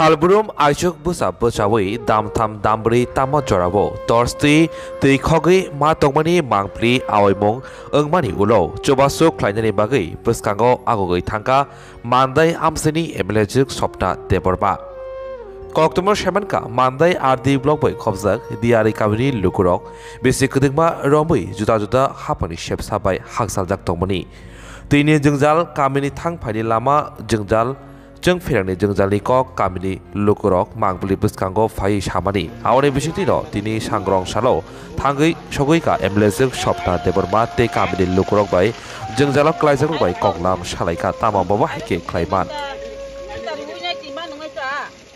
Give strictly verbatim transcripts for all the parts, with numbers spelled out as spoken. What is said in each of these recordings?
Salbrum aisuk bwsa bwchaui damtham dambrwi tamo jorao torch twi twi khogwi ma tongmani mangpli aoimung wngmani ulo chubachu khlainani bagwi bwskango agugwi thangkha Mandai amchaini M L A jwk Swapna Debbarma. Kokthumno saimankha Mandai R D block bai khobjak Diyari kamini lukurok bisi kwdwkma romwi juda juda haphangni sepsa bai hakchaljak tongmani. Twini jwngjal kamini thang phaini lama jwngjal, chwng pherangni jwngjalni kok kamini lukurok mangpli bwskango phaiwi samani. Aboni bisingtwino tini sangrong salo thangwi sogwi ka M L A jwk Swapna Debbarma tei kamini lukurok bai jwngjalo klaijaknai bai koklam salaikha, tamo bobo hai khe khlaiman.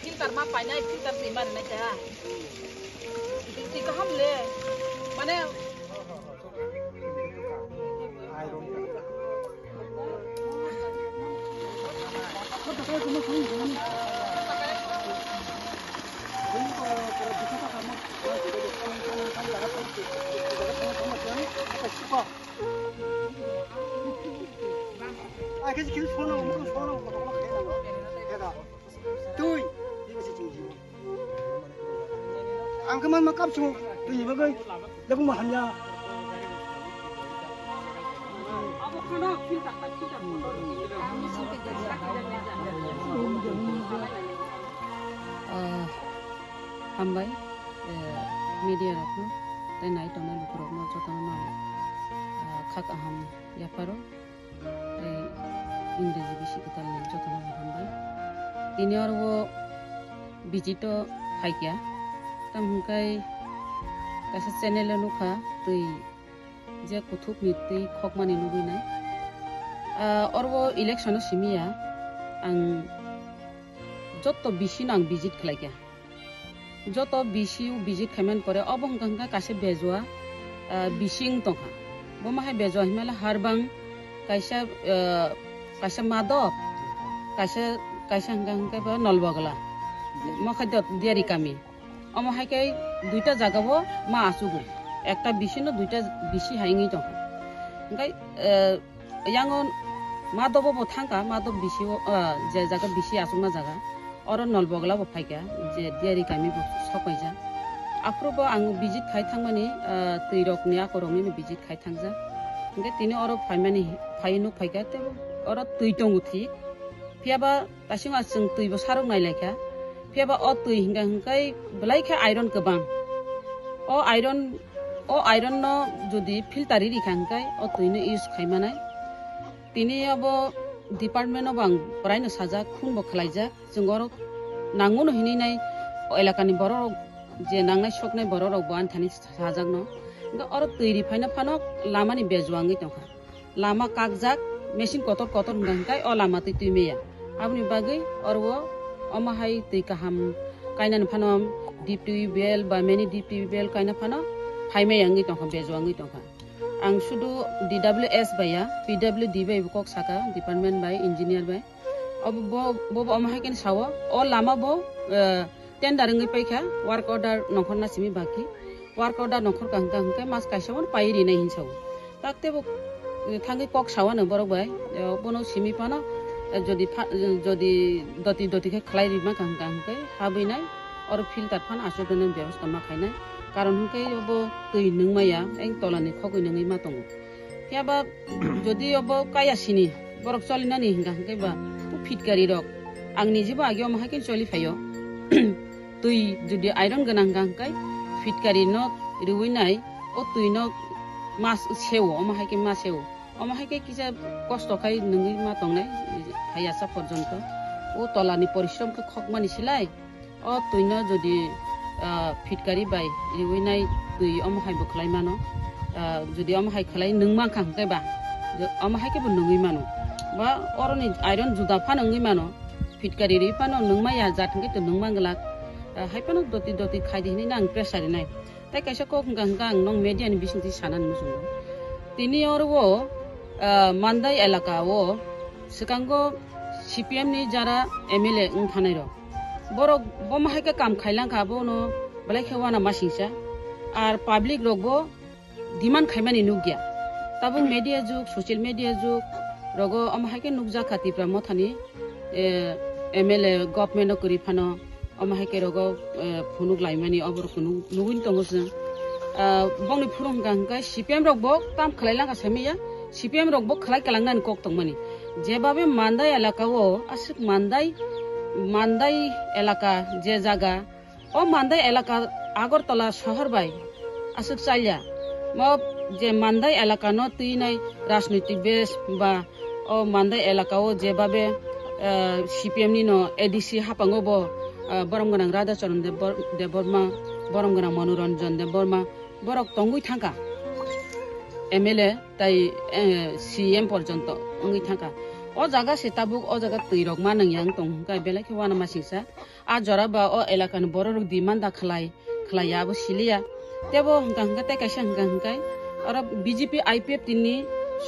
Filter ma painai, filter twi ma rinai ta. Twi kaham le. Mane Twi, twi ba se chwng jio. Ang khe manma kap chwng, twi ni bagwi, labung ma hamya. Ah, hambai, eh, media rokno, tei nai tongnai lukurokno jotono no, ah, kha kaham yapharo. Tei Ingreji bisi kwtal ni jotono no hambai. Tini oro o visit o phaikha. Tamo hwnkhe kaisa channel o nukha twi je kuthuk ni twi khokmani nugwi nai. Ah, oro o election o simi ya. Ang joto bisi no ang visit khlaikha. Joto bisi o visit khaimani pore obo hwnkha hwnkha kaisa bejua, ah, bisi wng tongkha. Bo ma hai bejua hinmale harbang kaisa, ah, kaisa madop, kaisa, kaisa hwnkha hwnkha bo nolbagla. Mo khai dot diari kami. Omo hai khe duita jaga o ma achugo. Ekta bisi no duita bisi hai wngwi tongkha. Hwnkhe, ah, Yango madobo bo thangkha, madob bisi o, ah, je jaga bisi achukma jaga. Oro nolbogla bo phaikha, je diari kami bo sokpaijak. Aphuru bo ang visit khai thangmani, ah, twi rokni ako rokni no visit khai thangjak. Hwnkhe tini oro phaimani, phai nuk phaikha, tei oro twi tongo thik. Phiya ba Tasing a chwng twi bo sarok nai lai kha. Phiya ba o twi hingka hingkai belai khe iron kwbang. O iron, o iron no jodi filter ri rikha hingkai o twi no use khai manai. Tini abo department o bo ang prai no sajak, khun bo khlai jak. Chwng oro nango no hinwi nai o elaka ni borok rok je nangnai soknai borok rok bo ani thani sajak no. Hingke oro twi ri phaina phano lama ni bejua wngwi tongkha. Lama kakjak, machine kotor kotor hwnka hwnkhe o lama twi twi maya. Aboni bagwi oro o omo hai twi kaham kainani phano deep tubewell ba mini deep tubewell kaina phano phai maya wngwi tongkha, bejua wngwi tongkha. Ang sudu D W S bai ya, P W D bai bo kok saka, department bai, engineer bai. Obo bo, bo, bo omo hai khe sao, o lama bo, eh, tender wngwi paikha, work order nongkhorna simi baki. Work order nongkhorkha hwnka hwnkhe mas kaisa bono pai rinai hin sao. Takte bo, eh, thangwi kok sao ano borok bai, eh, bono simi phano, eh, jodi pha-, eh, jodi doti doti khe khlai rima kha hwnka hwnkhe habwi nai, oro filter phano aswk rwnani bebosta ma khainai. Karon hwnkhe obo twi nungmaya, eng tolani khogwi nungwi ma tongo. Phiya ba jodi obo kaya sini borok cholinani hingka hingke ba o fitkari rok ang nijibo age omo hai khe choli phaio. Twi jodi iron gwnang hingka hingke fitkari no riwi nai o twi no ma sewo, omo hai khe ma sewo. Omo hai khe kisa kosto khai nungwi ma tongnai hai asa porjonto. O tolani porishrom khe khokmani silai. O twino jodi, ah, fitkari bai riwi nai twi omo hai bo khlai mano, ah, jodi omo hai khlai nung mankha hwnkhe ba, jo-, omo hai khe bo nungwi mano. Ba oroni iron juda phano wngwi mano, fitkari riwi phano nung maya jat hwnkhe to nung manglak. Ah, hai phano doti doti khai di hinwi nang pressure rinai. Tei kaisa kok hwnkha hwnkha ang nong media ni bisingtwi sanani muchungo. Tini oro o, ah, Mandai elaka o swkango C P M ni jara M L A wng thanai rok. Borok bomo hai khe kam khailang kha, bono belai khe uana masingcha. Ar public rok bo demand khaimani nukya. Tabuk media jug, social media jug rogo omo hai khe nukjak kha Tipra Mothani, eh, M L A government no kwrwi phano omo hai khe rogo, eh, phunuk laimani oborok nugwi tongo chwng. Ah, bongni phuru hwnkha hwnkhe C P M rok bo tam khlai langkha saimanya, C P M rok bo khlai kalangnani kok tongmani. Jebabe Mandai elaka o aswk Mandai, Mandai elaka je jaga, o Mandai elaka Agartala sohor bai aswk chalya. Mo je Mandai elaka no twinai rajnitik base ba o Mandai elaka o jebabe, eh, C P M ni no A D C hapango bo, eh, borom gwnang Radha Charan Deb-, Debbarma, borom gwnang Manoranjan Debbarma, borok tongwi thangkha M L A tai, eh, C M porjonto wngwi thangkha. O jaga se tabuk o jaga twi rok ma nang yang tong hwnkhe belai khe uanamasingcha. A jora ba o elaka ni borok rok demand da khlai, khlai ya abo siliya. Tebo hwnkha hwnkha tei kaisa hwnkha hwnkha oro B J P I P F T ni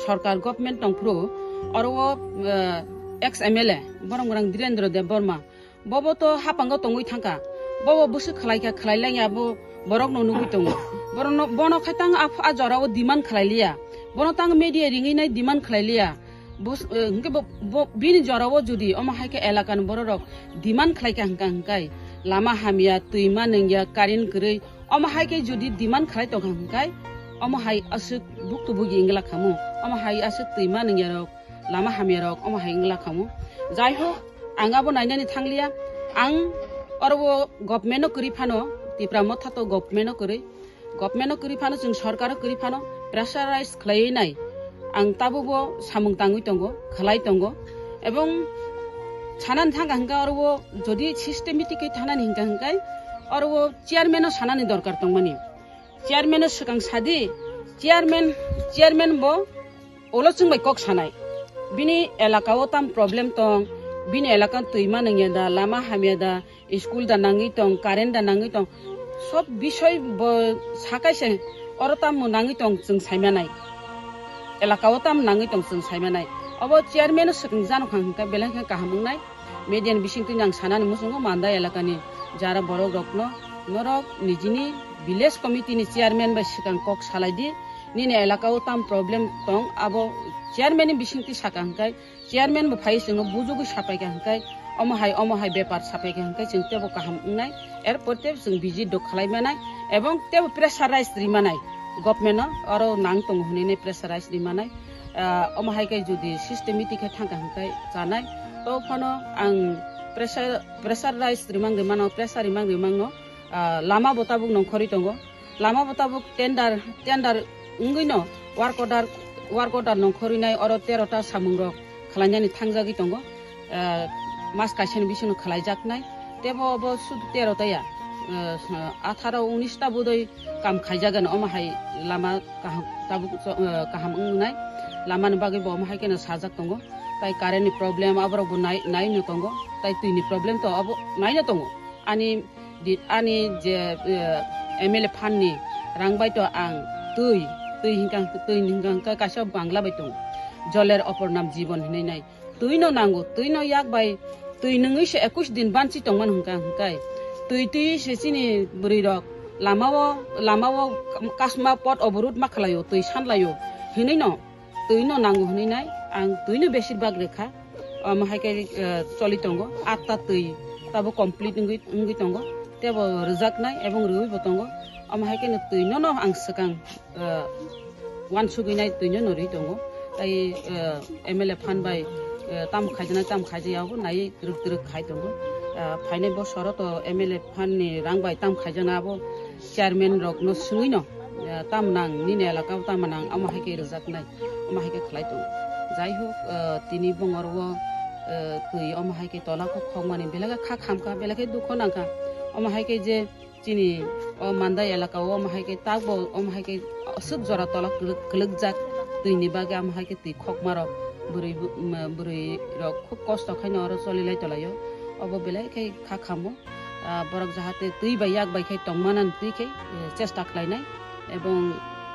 sorkar government tongphuru oro o, eh, ex M L A borom gwnang Dhirendra Debbarma. Bobo to hapango tongwi thangkha. Bobo bwswk khlai kha, khlai lang ya, bo borok no nugwi tongo. Borok no, bono khai tang a, a jora o demand khlai liya. Bono tang media ringwi nai demand khlai liya. Bus-, eh, hwnkhe bo, bo, bini jora o jodi omo hai khe elaka ni borok rok demand khlai kha hwnkha hwnkhe lama hamya, twi ma nung ya, current kwrwi, omo hai khe jodi demand khlai tong kha hwnkhe omo hai aswk buktu bugi wngla khamu, omo hai aswk twi ma nung ya rok, lama hamya rok omo hai wngla khamu. Jai hok, ang abo nainani thangliya. Ang oro o government no kwrwi phano, Tipra Motha to government no kwrwi, government no kwrwi phano, chwng sorkar o kwrwi phano pressurize khlaiwi nai. Ang tabukbo samung tangwi tongo, khlai tongo. Ebong sanani thangkha hwnkhe oro o jodi systematic khe thanani hwnkha hwnkhe oro o chairman no sanani dorkar tongmani. Chairman no swkang sadi, chairman, chairman bo ulo chwng bai kok sanai. Bini elaka o tam problem tong, bini elaka twi ma nung ya da, lama hamya da, school da nangwi tong, current da nangwi tong, sob bisoi bo sakai se oro tamo nangwi tong chwng saimanai. Elaka o tam nangwi tong chwng saimanai. Obo chairman no swkang jano kha hwnkhe belai khe kaham wngnai. Media ni bisingtwi ang sanani muchungo Mandai elaka ni jara borok rokno norok nijini village committee ni chairman bai swkang kok salai di. Nini elaka o tam problem tong abo chairman ni bisingtwi saka hwnkhe chairman bo phai chwngno bujugwi sapai kha hwnkhe omo hai omo hai bepar sapai kha hwnkhe chwng tebo kaham wngnai. Erpor tebo chwng visit do khlai manai ebong tebo pressurize ri manai government no oro nang tongo hwnwi nai pressurize ri manai. Ah, omo hai khe jodi systematic khe thangkha hwnkhe chanai. To phano ang pressure, pressurize rimang rimano, pressure rimang rimangno, ah, lama bo tabuk nongkhorwi tongo. Lama bo tabuk tender, tender wngwino work order, work order nongkhorwinai oro tero ta samung rok khlainani thangjagwi tongo. Ah, mas kaisani bisingno khlaijaknai. Tebo obo sudu tero ta ya, ah, atharo unis ta budoi kam khaijagano, omo hai lama kaham, tabuk, eh, kaham wngnai. Lama ni bagwi bo omo hai kheno sajak tongo. Tai current ni problem aborok bo nai, nai no tongo. Tai twi ni problem to abo nai no tongo. Ani di, ani je, eh, M L A fund ni rang bai to ang twi, twi hinkang, twi hinkang kaisa bangla bai tongo. Joler opor nam jibon hinwi nai. Twi no nango, twi no yak bai, twi nungwi se ekush din banchi tongmani hwnkha hwnkhe. Twi twi se chini bwrwi rok lama o, lama o kasma pot oborot ma khlaio, twi sanlaio hinwi no twi no nango hinwi nai ang twi no besir bak rekha. Omo hai khe, eh, choli tongo, atta twi tabo complete wngwi, wngwi tongo, tebo rwjaknai ebong rwui bo tongo. Omo hai khe no twi no no ang swkang, eh, uansugwi nai twi no no rwi tongo. Tai, eh, M L A fund bai, eh, tam khaijana, tam khaijaya bo nai twrwk twrwk khai tongo. Eh, phainai bosoro to M L A fund ni rang bai tam khaijana abo chairman rok no swngwi no, eh, tam nang nini elaka o tam nang omo hai khe rwjaknai, omo hai khe khlai tongo. Jai hok, eh, tini bongor o, eh, twi omo hai khe tola kok khokmani belai khe kha khamkha, belai khe dukho nangkha. Omo hai khe je chini o Mandai elaka o omo hai khe takbo omo hai khe aswk jora tola kwlwk, kwlwkjak twi ni bagwi omo hai khe twi khokma rok bwrwi bu-, ma, bwrwi rok khub kosto khaino oro choli lai tolaio. Obo belai khe kha khamo, ah, borok jahate twi bai yak bai khe tongmana twi khe, eh, chesta khlainai ebong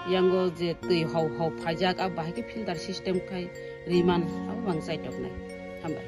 yango je twi hau hau phaijak abo bahai khe filter system khai riman abo bang chaitoknai. Hambai.